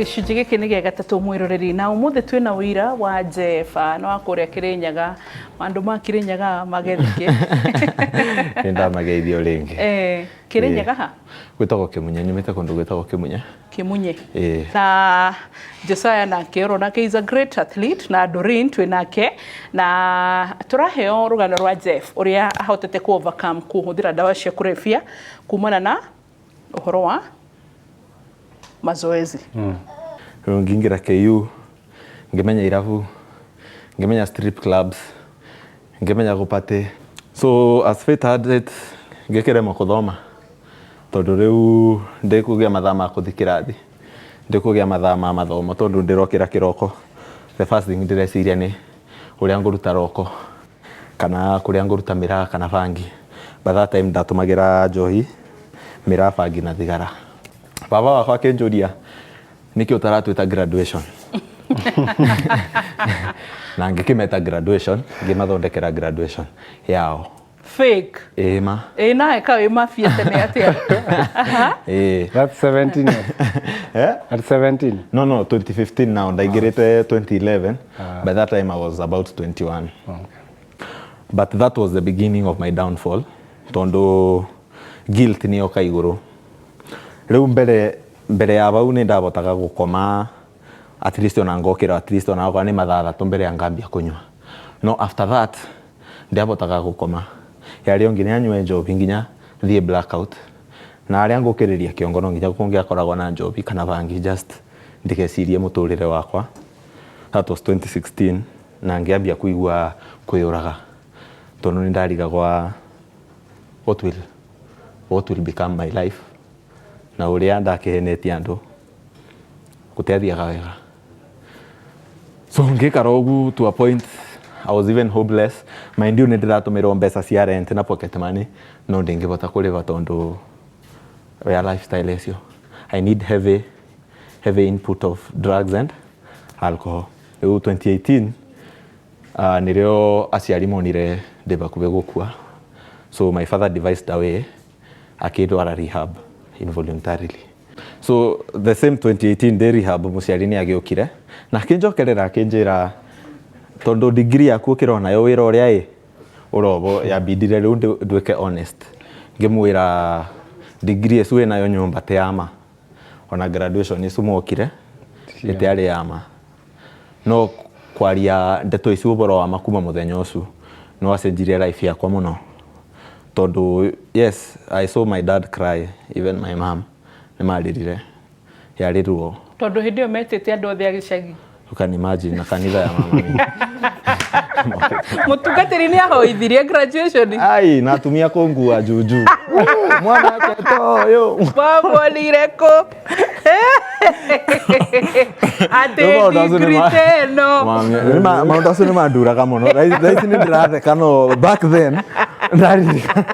Gĩcunjĩ gĩkĩ nĩ gĩa gatatũ, mwĩroreri, na ũmũthĩ twĩna ũira wa Jeba na wa kũrĩa Kĩrĩnyaga. Andũ ma Kĩrĩnyaga magethike. Nĩ ndamageithio rĩngĩ. Eh, Kĩrĩnyaga ha? Gwĩtagwo Kĩmunye, nyumĩte kũndũ gwĩtagwo Kĩmunye. Kĩmunye. Ĩĩ. Na Josiah nake oro nake is a great athlete, na Doreen twĩ nake na tũraheo rũgano rwa Jeff ũrĩa ahotete ku overcome kũhũthĩra ndawa cia kũrebia kumana na ũhoro wa mazoezi. Rĩu ngĩingĩra KU, ngĩmenya irabu, ngĩmenya strip clubs, ngĩmenya gũparty. So as fate had it, ngĩkĩremwo kũthoma tondũ rĩu ndĩkũgĩa mathaa ma kũthiĩ kĩrathi, ndĩkũgĩa mathaa ma mathomo tondũ ndĩrokĩra kĩroko. The first thing ndĩreciria nĩ ũrĩa ngũruta roko kana kũrĩa ngũruta mĩraa kana bangi. By that time ndatũmagĩra njohi, mĩraa, bangi na thigara. Baba wakwa akĩnjũria, "Nĩkĩ ũtaratwĩta graduation?" Na ngĩkĩmeta graduation, ngĩmathondekera graduation yao. Fake. Ĩĩ ma. Ĩĩ, nawe ka wĩ mafia tene atĩa? Aha. Ĩĩ. That's 17 years. Eh? At 17. No, 2015 now. Ndaingĩrĩte 2011. By that time I was about 21. But that was the beginning of my downfall tondũ guilt nĩ yoka igũrũ. Rĩu mbere ya hau nĩ ndabotaga gũkoma at least, ona ngokĩra at least ona okorwo nĩ mathaa 3 mbere ya ngambia kũnyua. No after that ndiabotaga gũkoma. Yarĩ o nginya nyue njohi nginya thiĩ blackout. Na harĩa ngũkĩrĩria kĩongo no nginya kũngĩakoragwo na njohi kana bangi, just ndigecirie mũtũrĩre wakwa. That was 2016 na ngĩambia kũigua kwĩyũraga tondũ nĩ ndarigagwa what will become my life, na ũrĩa ndakĩhenetie andũ gũtiathiaga wega. So ngĩikara ũguo to a point I was even hopeless. Mind you, nĩ ndĩratũmĩrwo mbeca cia rent na pocket money, no ndingĩbota kũrĩba tondũ ya lifestyle ĩcio. I need heavy heavy input of drugs and alcohol. Rĩu 2018 nĩrĩo aciari monire ndĩ hakuhĩ gũkua, so my father devised a way, akĩndwara rehab involuntarily. So the same 2018 ndĩ rehab, mũciari nĩ agĩũkire na akĩnjokerera, akĩnjĩra, "Tondũ degree yaku ũkĩrona nayo wĩra ũrĩa ĩ ũrobo yambindire rĩu nduĩke honest." Ngĩmwĩra, "Degree ĩcu wĩnayo nyũmba ti ya ma, ona graduation icu mwokire ĩtiarĩ ya ma." No kwaria ndeto icu, ũhoro wa ma, kuma mũthenya ũcio nĩ wacenjirie life yakwa mũno tondũ yes, I saw my dad cry, even my mom nĩ marĩrire, yarĩ ruo. Tondũ hĩndĩ ĩyo metĩte andũ othe a gĩcagi. You can imagine, na kanitha ya mama mi. Mũtungatĩri nĩ ahoithirie graduation. Ai, na atumia kũngua juju mwanake toyũ. Mamuonire kũ atĩ Rĩu maũndũ acio nĩ degree ta ĩno? Maũndũ acio nĩ manduraga mũno. Thaa ici nĩ ndĩratheka, no back then ndaririkana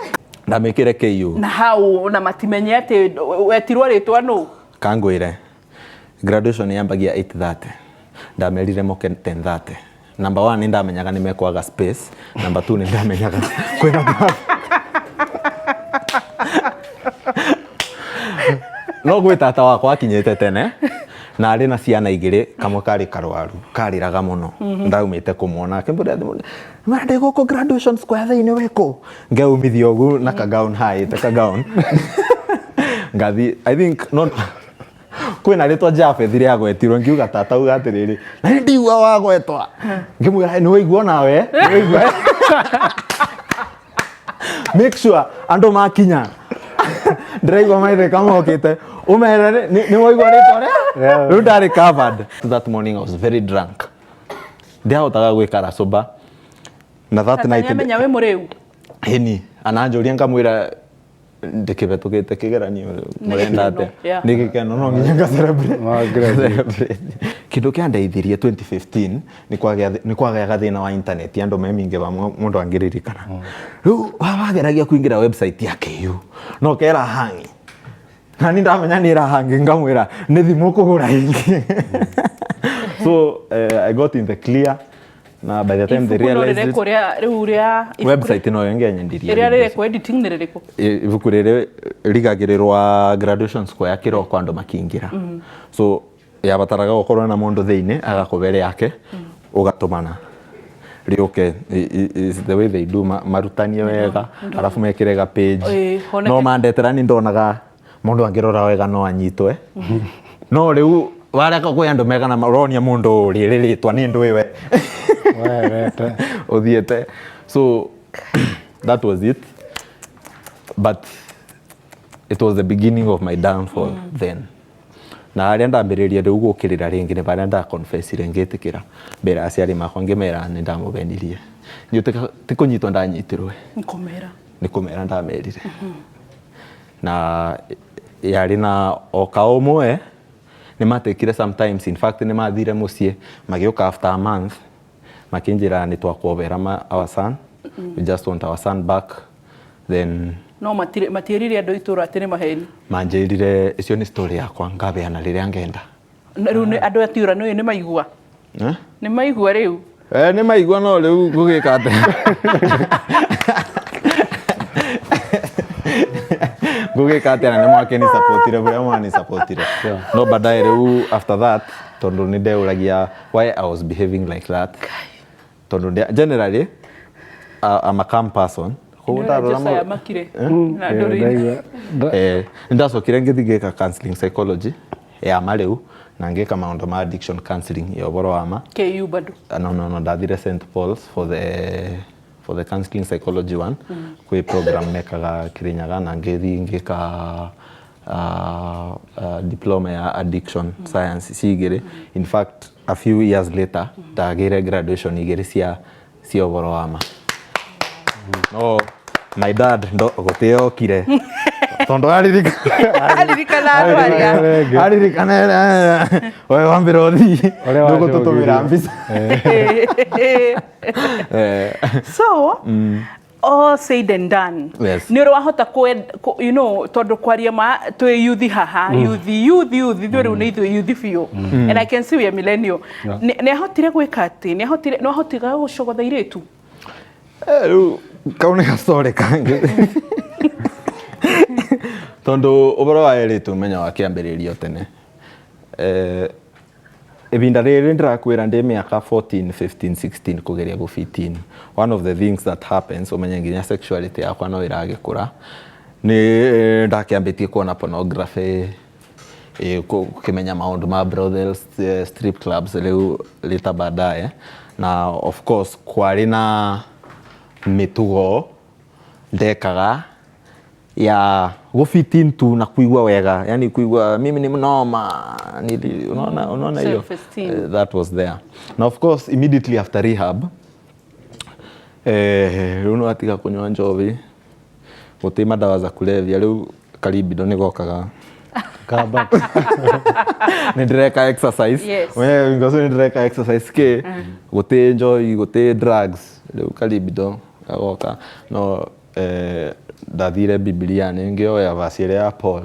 ndamĩkĩre KU. Na hau na matimenye atĩ wetirwo rĩtwa nũ? Kangwĩre, graduation yambagia 8:30, ndamerire moke 10:30. Number one, nĩ ndamenyaga nĩ mekwaga space. Number two, nĩ ndamenyaga kwĩna traffic. No gwĩ tata wakwa akinyĩte tene na arĩ na ciana igĩrĩ, kamwe karĩ karwaru karĩraga mũno. Ndaumĩte kũmwona, akĩmbũria thimũ, "Mara ndĩ gũkũ graduation square thĩinĩ, wĩkũ?" Ngeumithia ũguo na kagown, haĩte kagown, ngathi. I think no kwĩna rĩtwa Japheth rĩagwetirwo, ngiuga, "Tata, uga atĩrĩrĩ, na nĩ ndigua wagwetwa." Ngĩmwĩra, "Nĩ waigua nawe, nĩ waigua, make sure andũ makinya ndĩraigua maithe kamokĩte, ũmere nĩ waigua rĩtwa rĩa." Rĩu ndarĩ covered. That morning I was very drunk, ndiahotaga gwĩkara sober, na that Tata night nĩamenya wĩ mũrĩu? Ĩni, ananjũria, ngamwĩra ndĩkĩhetũkĩte kĩgeranio, mũrenda atĩa? Yeah. Nĩ gĩkeno, no nginya nga celebrate. Ma graduate. Celebrate. Kĩndũ kĩandeithirie 2015 nĩ kwagĩa gathĩna wa internet, andũ me mingĩ ba mũndũ angĩririkana. Rĩu wageragia kũingĩra website ya KU no kera hangi, na ni ndamenya nĩ ĩrahangi, ngamwĩra nĩ thimũ kũgũra ĩngĩ. So I got in the clear, na by the time they Ibuku no realized it, rĩrekwo rĩa rĩu rĩa ibuku website no yo ngenyendirie. Rĩrĩa rĩrekwo editing nĩ rĩrĩkũ? Ibuku rĩrĩ rigagĩrĩrwa graduation square kĩroko andũ makĩingĩra. So Yabataraga gũkorwo na mũndũ thĩinĩ agakũbere yake ũgatũmana rĩũke. Is the way they do, marutanie wega arabu mekĩre ga page. Ĩĩ, honeke. No mandetera ni ndonaga mũndũ angĩrora wega no anyitwe, no rĩu wareka kwĩ andũ megana ũronia mũndũ rĩrĩ rĩtwa nĩ ndũĩ we. Wewete. Ũthiĩte. So that was it, but it was the beginning of my downfall. Then na harĩa ndambĩrĩria rĩu gũkĩrĩra rĩngĩ nĩ harĩa ndaconfessire, ngĩtĩkĩra mbere ya aciari makwa, ngĩmera nĩ ndamũbenirie. Niĩ ti kũnyitwo ndanyitirwe. Nkomera. Nĩ kũmera ndamerire, na yarĩ na o ka ũmwe nĩ matekire sometimes. In fact, nĩ mathire mũciĩ magĩũka after a month makĩnjĩra nĩ twakuobera our son, we just want our son back. Then No matierire andũ itũra atĩ nĩ maheni? Manjĩrire icio nĩ story yakwa, ngabeana rĩrĩa ngenda. Na rĩu andũ a tiũra nĩ maigua? Eh? Nĩ maigua rĩu? Eh, nĩ maigua, no rĩu ngũgĩka atĩa? Ngũgĩka atĩa? Na nĩ mwakĩnisapotire bũrĩa mwanisapotire, no baadaye rĩu after that, tondũ nĩ ndeũragia why I was behaving like that, tondũ generally I'm a calm person. Koguo ndarora Josiah makire na Doreen. Ndaigua. Eh, nĩndacokire ngĩthiĩ ngĩka counseling psychology ya ma rĩu, na ngĩka maũndũ ma addiction counseling ya ũhoro wa ma. KU bado? No, ndathire St Paul's for the counseling psychology one. Kwĩ program mekaga Kirinyaga, na ngĩthiĩ ngĩka diploma ya addiction science cigĩrĩ. In fact, a few years later ndagĩire graduation igĩrĩ cia ũhoro wa ma. No my dad ndo gũtĩokire tondũ aririkana. Aririkana andũ arĩa. Aririkana we wambĩra ũthii. Ũrĩa ndũgũtũtũmĩra wacũgire. mbica. So all said and done, nĩ ũrĩ wahota tondu kwaria ma twĩ yuthi haha, yuthi yuthi yuthi, ithuĩ rĩu nĩ ithuĩ yuthi biũ, and I can see we are millennial. Nĩ ahotire gwĩka atĩ nĩ ahotire, nĩ ahotiga gũcogotha irĩtu? Eh, rĩu kau nĩ gastory kangĩ, tondũ ũhoro wa airĩtu ũmenya wa kĩambĩrĩrio tene. Eh, ibinda rĩrĩ ndĩrakwĩra ndĩ mĩaka 14 15 16 kũgeria gũ fit in, one of the things that happens, ũmenye nginya sexuality yakwa no ĩragĩkũra, nĩ ndakĩambĩtie kuona pornography, gũkĩmenya maũndũ ma brothels, strip clubs rĩu later baadaye. Na of course kwarĩ na mĩtugo ndekaga ya gũfit in tu na kuigua wega, yani kuigua mimi ni mnoma nili, unaona hiyo? Self-esteem. That was there. Na of course immediately after rehab, rĩu nĩ watiga kunyua njovi, gũtĩ madawa za kulevya, rĩu karibido nĩ gokaga. Kaba. Nĩ ndĩreka exercise. We ngoco nĩ ndĩreka exercise kĩ gũtĩ njohi, gũtĩ drugs, rĩu karibido gagoka. No ndathire Bibilia nĩ ngĩoya verse ĩrĩa ya Paul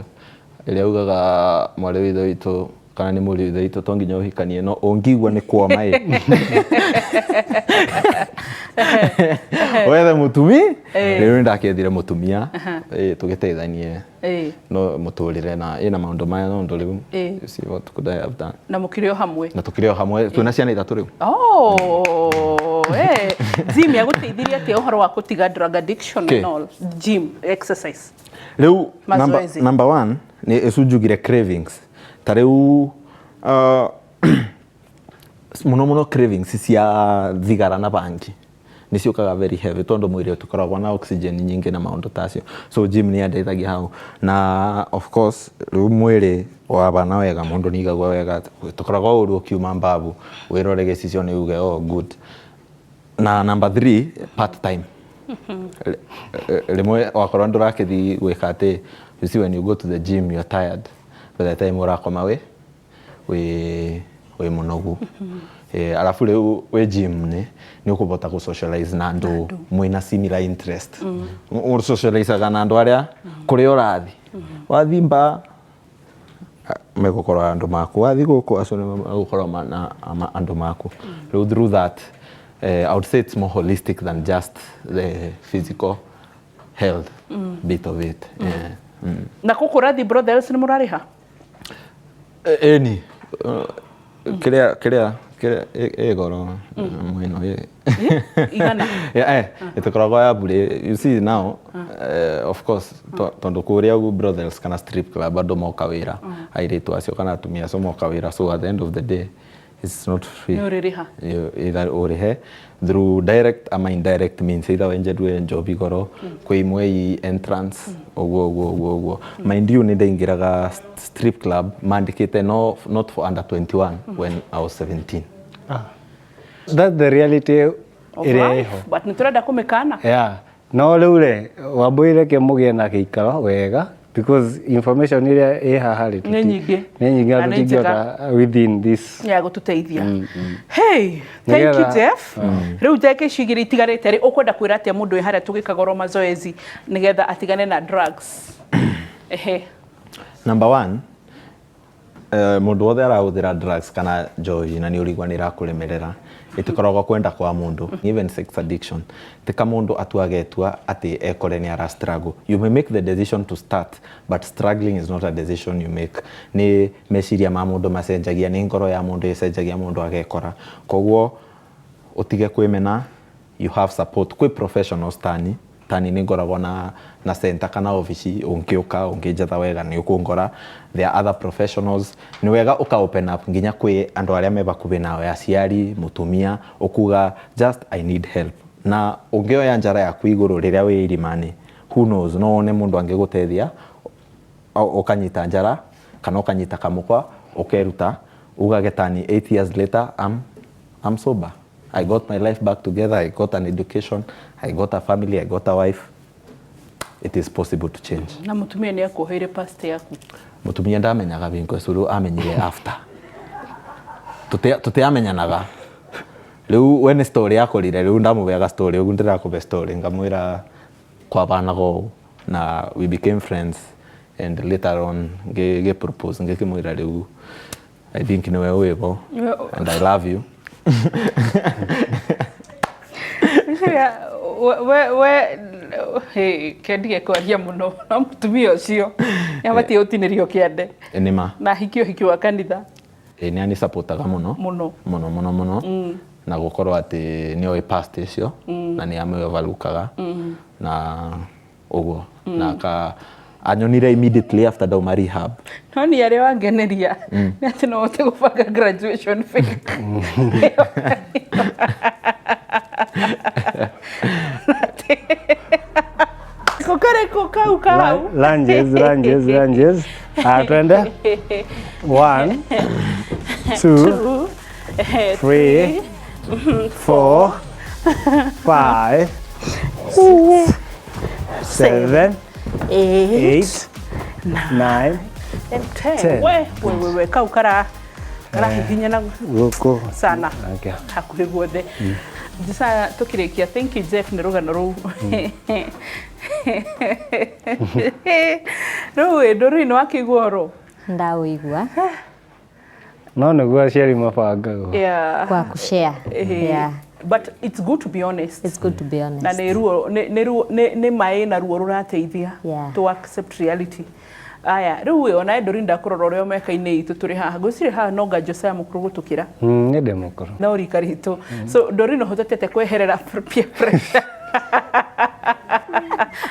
ĩrĩa ugaga mwarĩ wa ithe witũ kana nĩ mũriũ wa ithe witũ to nginya ũhikanie, no ũngĩigua nĩ kuoma ĩ wethe mũtumi. Rĩu nĩ ndakĩethire mũtumia, tũgĩteithanie no mũtũrĩre na ĩna maũndũ maya, no ũndũ rĩu you see what could I have done. Na mũkĩrĩ o hamwe? Na tũkĩrĩ o hamwe, twĩna ciana ithatũ rĩu. Oh, gym yagũteithirie atĩa ũhoro wa kũtiga drug addiction and all? Gym exercise. Rĩu number, Mazoezi. number one nĩ ĩcunjugire cravings, ta rĩu mũno mũno cravings cia thigara na bangi nĩ ciũkaga very heavy, tondũ mwĩrĩ ũtũkoragwo na oxygen nyingĩ na maũndũ ta acio. So gym nĩ yandeithagia hau, na of course rĩu mwĩrĩ wabana wega, mũndũ nĩ aigagua wega, tũkoragwo ũru ũkiuma mbabu wĩrore gĩcicio nĩ uge, "Oh, good." Na number three, part time. Rĩmwe wakorwo ndũrakĩthi gwĩka atĩ, you see, when you go to the gym you're tired, by the time ũrakoma wĩ mũnogu. Arabu rĩu wĩ gym nĩ ũkũbota gũ socialize na andũ mwĩna similar interest. Ũsocializaga na andũ arĩa kũrĩa ũrathi wathi mba megũkorwo andũ maku, wathi gũkũ acio nĩ megũkorwo na andũ maku. Rĩu through that, I would say it's more holistic than just the physical health bit of it, yeah. Na gũkũ ũrathiĩ brothels nĩ mũrarĩha? Ĩni. Kiria kiria kiria ĩ goro mwĩno ĩ. Igana. Yeah, ĩtĩkoragwo ya bure. You see now, of course, tondũ kũrĩa ũguo brothels kana strip club andũ moka wĩra, airĩtu acio kana atumia acio moka wĩra, so at the end of the day it's not free. Nĩ ũrĩrĩha. Either ũrĩhe through direct ama indirect means, either wenjerwe njobi goro, kwĩ imwe i entrance, ũguo ũguo ũguo ũguo. Mind you, nĩ ndaingĩraga strip club mandĩkĩte no, not for under 21 when I was 17. That's the reality Of ĩrĩa life, ĩho. But nĩ tũrenda kũmĩkana. Yeah. No rĩu rĩ, wambũire ke mũgĩe na gĩikaro wega because information ĩrĩa ĩ haha rĩ Nĩ nyingĩ. Nĩ nyingĩ Na na nĩ njega. tũtingĩhota within this. Ya gũtũteithia. Hey, thank you. Jeff. Rĩu ndagĩka ici igĩrĩ itigarĩte rĩ, ũkwenda kwĩra atĩa mũndũ wĩ harĩa tũgĩkagorwo mazoezi nĩgetha atigane na drugs? Ehe. Number one, mũndũ wothe arahũthĩra drugs kana njohi na nĩ ũrigua nĩ ĩrakũremerera, ĩtikoragwo kwenda kwa mũndũ. Even sex addiction, tika mũndũ atuage itua atĩ ekore nĩ ara struggle. You may make the decision to start, but struggling is not a decision you make. Nĩ meciria ma mũndũ macenjagia, nĩ ngoro ya mũndũ ĩcenjagia, mũndũ agekora. Koguo ũtige kwĩmena. You have support kwĩ professionals. Tani nĩ ngoragwo na center kana ofici, ũngĩũka ũngĩnjetha wega nĩ ũkũngora. There are other professionals. Nĩ wega ũka open up nginya kwĩ andũ arĩa me hakuhĩ nawe, aciari, mũtumia, ũkuga just "I need help", na ũngĩoya njara yaku igũrũ rĩrĩa wĩ irimani, who knows, no wone mũndũ angĩgũteithia. Ũkanyita njara kana ũkanyita kamũkwa, ũkeruta, ugage tani 8 years later I'm sober. I got my life back together. I got an education. I got a family. I got a wife. It is possible to change. Na mũtumia nĩ akuoheire past yaku? Mũtumia ndamenyaga bingo ĩcu, amenyire after. Tũtiamenyanaga. Rĩu we nĩ story akorire, rĩu ndamũbeaga story, ũguo ndĩrakũbe story, ngamwĩra kwabanaga ũũ, na we became friends and later on ngĩ propose, ngĩkĩmwĩra rĩu I think nĩwe wĩbo and I love you. Rĩrĩa we hey, kendige kwaria mũno no mũtumia ũcio nĩ abatiĩ gũtinĩrio kĩande. Nĩma. Na hikie ũhiki wa kanitha. Nĩ anisupportaga mũno. Mũno. Mũno mũno mũno, na gũkorwo atĩ nĩ oĩ past icio na nĩ amĩovalukaga na ũguo na aka anyonire immediately after ndauma rehab. No nĩ arĩa wangeneria nĩ atĩ no ũhote gũbanga graduation fake. Kũkarĩkũ kau kau? Lunges, lunges, lunges. Ah, twende. One, two, Two, three, four, five, six, seven, eight, eight, nine, and 10. 10. We we we we kau kara karahihinya na Gũkũ. sana. Okay. Hakuhĩ guothe. Josaya, tũkĩrĩkia, thank you Jeff nĩ rũgano rũu. Rĩu ĩ ndũrĩ nĩ wakĩigua oro? Ndawĩigua. No nĩguo aciari mabangagwo. Kwa kushare. Yeah. But it's good to be honest. It's good to be honest. Na nĩ ruo nĩ ruo nĩ maĩ na ruo rũrateithia to accept reality. Aya, rĩu ĩ ona ndũri ndakũrora ũrĩa mĩaka-inĩ itũ tũrĩ haha, ngwĩciria haha no nga Josiah mũkũrũ gũtũkĩra. Nĩ ndĩ mũkũrũ. No rika ritũ. So ndũri no hotete kweherera peer pressure.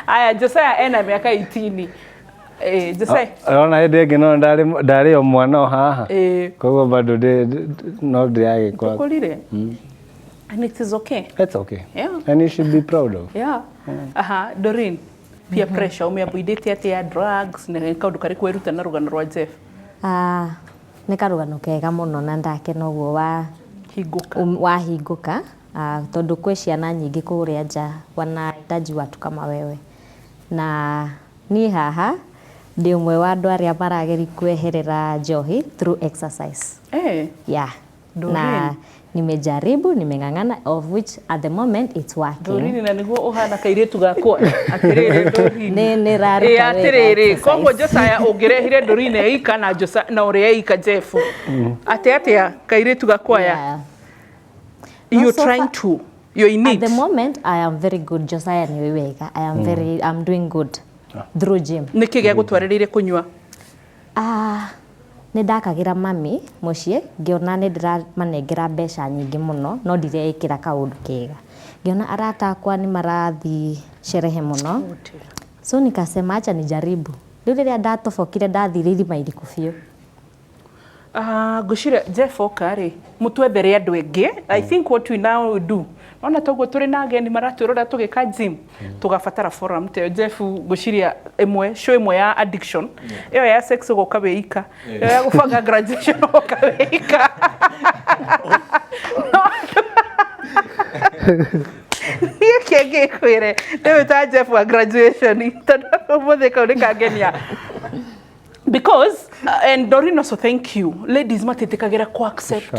Aya, Josiah ena mĩaka 18. Josiah. Ona hĩndĩ ĩngĩ no ndarĩ o mwana o haha. Koguo bado no ndĩragĩkora. Tũkũrire and it is okay. It's okay. And you should be proud of. Yeah. Aha, Doreen, peer pressure umeavoidĩte atĩa drugs na kaũndũ karĩkũ weruta na rũgano rwa Jeff? Ah, nĩ karũgano kega mũno na ndakena ũguo wa hingũka. Wahingũka. Ah, tondũ kwĩ ciana nyingĩ kũrĩa nja wanahitaji watu kama wewe, na niĩ haha ndĩ ũmwe wa andũ arĩa marageri kweherera njohi through exercise. Yeah. Doreen. Na nimejaribu, nimeng'ang'ana, of which at the moment it's working. Doreen, na nĩguo ũhana kairĩtu gakwa, atĩrĩrĩ Doreen. Nĩ raruta Ĩ wĩra atĩrĩrĩ exercise. Koguo Josiah, ũngĩrehire Doreen eika na Josiah na ũrĩa eika Jeff atĩ atĩa kairĩtu gakwaya? Yeah. No, You're so trying to, you're in At it. the moment I am very good. Josiah nĩ wega. I am very I'm doing good through gym. Nĩkĩ gĩagũtwarĩrĩire kũnyua? Ah, Nĩ ndakagĩra mami mũciĩ, ngĩona nĩ ndĩramanengera mbeca nyingĩ mũno no ndireĩkĩra kaũndũ kega. Ngĩona arata akwa nĩ marathiĩ sherehe mũno, so nikasema acha nijaribu. Rĩu rĩrĩa ndatobokire ndathire irima iriku biũ. Ah, ngwĩciria Jeff oka rĩ, mũtwethere andũ aingĩ. I think what we now do, ona toguo tũrĩ na ageni maratwĩrora tũgĩka gym, tũgabatara forum ta ĩyo. Jeff, ngwĩciria ĩmwe show ĩmwe ya addiction ĩyo ya sex ũgoka wĩika, ĩyo ya gũbanga graduation ũgoka wĩika. Niĩ kĩngĩ kwĩre nĩ ta Jeff wa graduation, tondũ ũmũthĩ kau nĩ kangenia because and Doreen also, thank you. Ladies matitikagĩra ku accept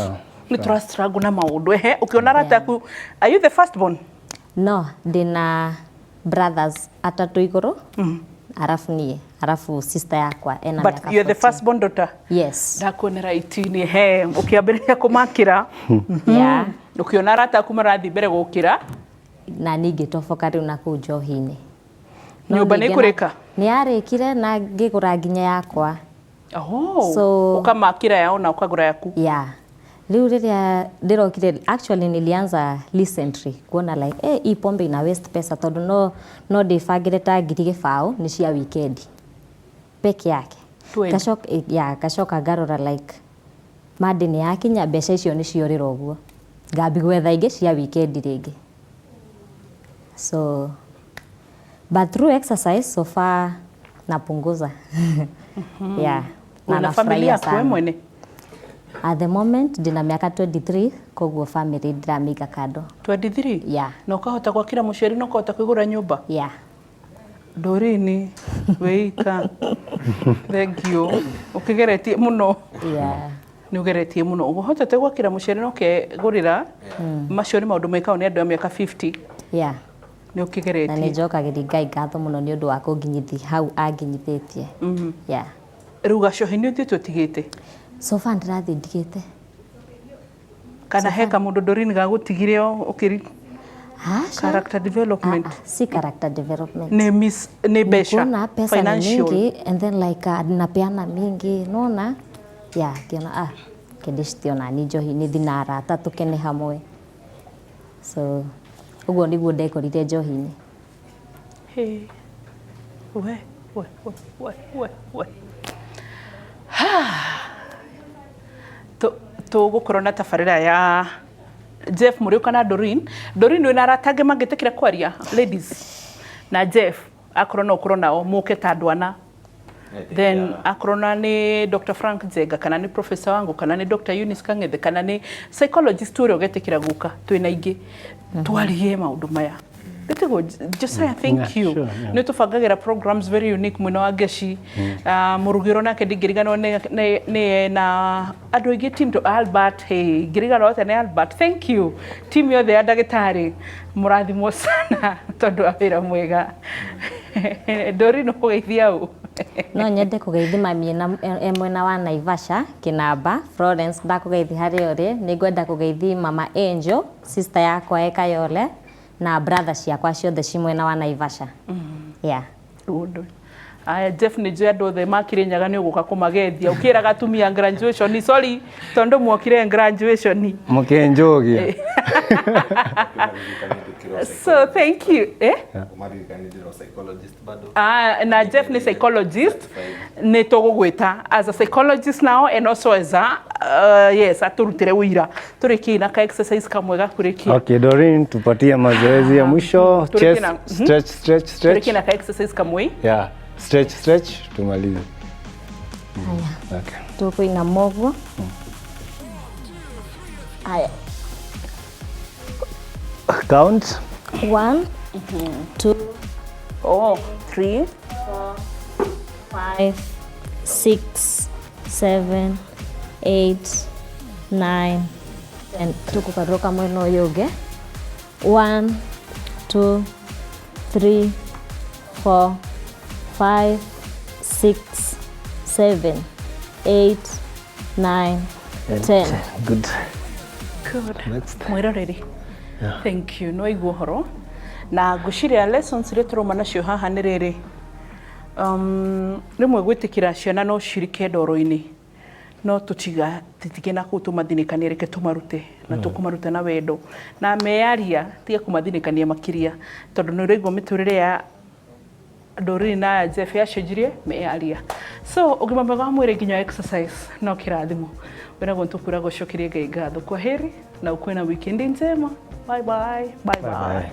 nĩ tũra struggle na maũndũ. Ehe, ũkĩona arata aku, are you the first born? No, ndĩna brothers atatũ igũrũ, arabu niĩ, arabu sister yakwa ena But mĩaka you're the 14. First born daughter? Yes. Ndakuonera itini he ũkĩambĩrĩria kũmakĩra. Yeah. Ũkĩona arata aku marathiĩ mbere gũkĩra. Na niĩ ngĩtoboka rĩu na kũu njohi-inĩ. No Nyũmba nĩ ningĩ ĩkũrĩka? Nĩ yarĩkire na ngĩgũra nginya yakwa. Oh, So- ũkamakĩra yao na ũkagũra yaku. Yeah. Rĩu rĩrĩa ndĩrokire, actually nilianza recently kuona like, eh, hii pombe ina waste pesa, tondũ no ndĩbangĩre ta 20,000 nĩ cia weekend peke yake. 20. Ngacoka, yeah, ngacoka ngarora like Monday nĩ yakinya, mbeca icio nĩ ciorĩra ũguo, ngambi gwetha ingĩ cia weekend rĩngĩ. So but through exercise so far napunguza, yeah, na Wĩna family nafurahia yaku we sana. mwene? At the moment ndĩna mĩaka 23, koguo family ndĩramĩiga kando. 23? Yeah. Na ũkahota gwakĩra mũciari na ũkahota kwĩgũra nyũmba? Yeah. Doreen wĩika, thank you, ũkĩgeretie mũno. Yeah. Nĩ ũgeretie mũno, ũhotete gwakĩra mũciari na ũkegũrĩra. Macio nĩ maũndũ mekagwo nĩ andũ a mĩaka 50. Yeah. Nĩ Na nĩ ũkĩgeretie. njokagĩria Ngai ngatho mũno nĩ ũndũ wa kũnginyithi hau anginyithĩtie. Yeah. Rĩu gacohi nĩ ũthiĩte ũtigĩte? So far ndĩrathiĩ ndigĩte. Kana he kamũndũ Doreen gagũtigire ũkĩri Aca. Character development? Ah, ah, si character development. Nĩ miss nĩ mbeca? Kuona pesa ni Financial. mingi and then like napeana mingi, nona, yeah, ngiona, ah, kendicitio nani njohi nĩ thi na arata tũkene hamwe. So ũguo nĩguo ndekorire njohi-inĩ. Hey. We, we, we, we, we, we. Tũgũkorwo na tabarĩra ya Jeff Mũrĩũka na Doreen. Doreen, wĩna arata angĩ mangĩtĩkĩra kwaria, ladies na Jeff, akorwo no ũkorwo nao mũke ta andũ ana, then akorwo na nĩ Dr. Frank Njenga kana nĩ professor wangu kana nĩ Dr. Eunice Kang'ethe kana nĩ psychologist ũrĩa ũgetĩkĩra gũka, twĩna ingĩ twarie maũndũ maya. Gĩtĩgwo Josiah, thank Yeah, you. Sure, yeah. Nĩ tũbangagĩra programs very unique mwena wa Ngeci. Mũrugĩro nake ndingĩriganĩrwo nĩ na andũ aingĩ, team to Albert, hey, ngĩriganĩrwo atĩa nĩ Albert. Thank you, team yothe ya ndagĩtarĩ, mũrathimwo sana tondũ wa wĩra mwega. Doreen, ũkũgeithia ũ? No nyende kũgeithi mami e mwena wa Naivasha Kinamba. Florence, ndakũgeithi harĩa ũrĩ. Nĩ ngwenda kũgeithi mama Angel, sister yakwa e Kayole, na brother ciakwa ciothe ci mwena wa Naivasha, yeah. Ũndũ. Aya Jeff, nĩ njũĩ andũ othe makire nyaga nĩ ũgũka kũmagethia ũkĩraga atumia graduation, sorry, tondũ mwokire graduation. Mũkĩnjũgia. So thank you, eh? Ah, na Jeff ni psychologist, nĩ tũgũgwĩta as a psychologist now and also as a yes, atũrutĩre ũira tũrĩkie na ka exercise kamwe gakũrĩkia. Okay, Doreen, tupatie mazoezi ya mwisho. Turiki Chest, stretch, stretch, stretch. Tũrĩkie na ka exercise kamwe. Yeah, stretch, stretch, tumalize. Haya. Okay. Tũkũinama ũguo. Haya. Count. One, two, oh, three, 5, 6, 7, 8, 9, 10. Tũkũgarũrũka mwena ũyũ ũngĩ. 1, 2, 3, 4, 5, 6, 7, 8, 9, 10. Good. Good. Next. Mwĩroreri, thank you. No igua ũhoro na ngwĩciria lessons iria tũrauma nacio haha nĩ rĩrĩ, rĩmwe gwĩtĩkĩra ciana no cirike ndoro-inĩ. No tutiga titige na kuu tumathinikanie, reke tumarute na tukumaruta na wendo na meyaria, tiga kumathinikania makiria, tondu ni uraigua miturire ya Doreen na Jeff yacenjirie meyaria. So ũgima mwega wa mwĩrĩ nginya exercise no kĩrathimo wĩragwo nĩtũkwĩra gũcokeria Ngai ngatho. Kwa heri na ukuwe na weekend njema. Bye bye bye bye, Bye bye.